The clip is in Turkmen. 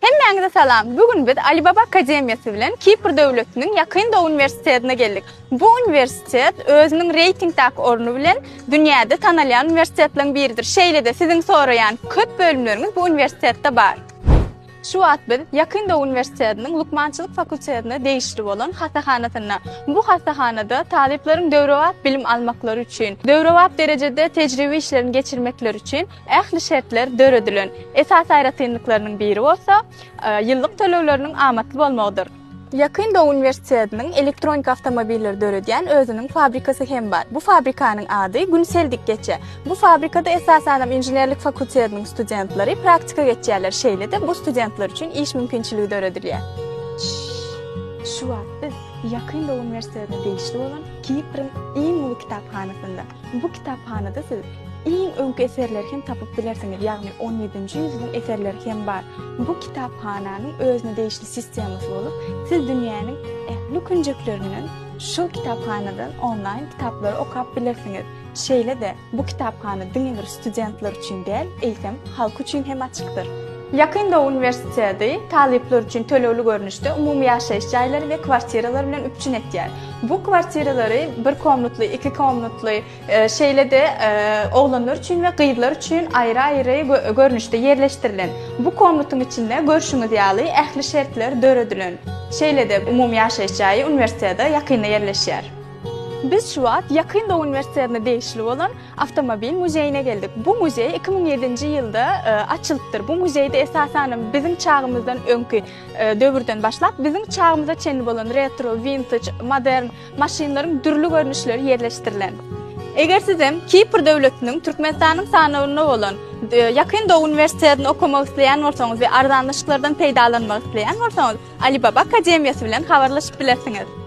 Hemmäňize salam! Bu gün biz Alibaba akademiýasy bilen Kipr döwletiniň Ýakyn Doğu uniwersitetine geldik. Bu uniwersitet özüniň reýtingdäki orny bilen dünýäde tanalýan uniwersitetleriň biridir. Şeýle-de siziň soraýan köp bölümleriňiz bu uniwersitetde bar. Şu wagt biz Ýakyn Doğu uniwersitetiniň lukmançylyk fakultetine degişli bolan hassahanasynda. Bu hassahanada talyplaryň döwrebap bilim almaklary üçin, döwrebap derejede tejribe işlerini geçirmekleri üçin Ähli şertler döredilen. Esasy aýratynlyklarynyň biri bolsa, ýyllyk tölegleriniň amatly bolmagydyr. Ýakyn Doğu uniwersitetiniň elektronika awtomobilleri döredýän özüniň fabrikasy hem bar. Bu fabrikanyň ady Günsel dik geçýär. Bu fabrikada esasanam inženerlik fakultetiniň studentleri praktika geçýärler, şeýle-de bu studentler üçin iş mümkinçiligi döredilýär. Şu wagt biz Ýakyn Doğu uniwersitetine degişli bolan Kipriň iň uly kitaphanasynda. Bu kitaphanada siz iň öňki eserleri hem tapyp bilersiňiz, ýagny on ýedinji ýüzyň eserleri hem bar. Bu kitaphananyň özüne degişli sistemasy bolup, siz dünýäniň ähli künjeklerinden şol kitaphanadan onlaýn kitaplary okap bilersiňiz. Şeýle-de, bu kitaphana diňe bir studentler üçin däl, eýsem, halk üçin hem açykdyr. Ýakyn Doğu uniwersiteti talyplar üçin tölegli görnüşde umumy ýaşaýyş jaýlary we kwartiralar bilen üpjün etýär. Bu kwartiralary bir komnatly, iki komnatly, şeýle-de oglanlar üçin we gyzlar üçin aýry-aýry görnüşde ýerleşdirilen. Bu komnatyň içinde görşüňiz ýaly ähli şertler döredilen. Şeýle-de umumy ýaşaýyş jaýy uniwersitete ýakynda ýerleşýär. Biz şu wagt Ýakyn Doğu uniwersitetine degişli bolan Awtomobil muzeýine geldik. Bu muzeý 2007-nji ýylda açylypdyr. Bu muzeýde esasanam biziň çagymyzdan öňki döwürden başlap biziň çagymyza çenli bolan retro, vintage, modern maşynlaryň dürli görnüşleri ýerleşdirilen. Eger sizem Kipr döwletiniň Türkmenistanyň sanawynda bolan Ýakyn Doğu uniwersitetinde okamak isleýän bolsaňyz we arzanlaşyklardan peýdalanmak isleýän bolsaňyz, Alibaba akademiýasy bilen habarlaşyp bilersiňiz.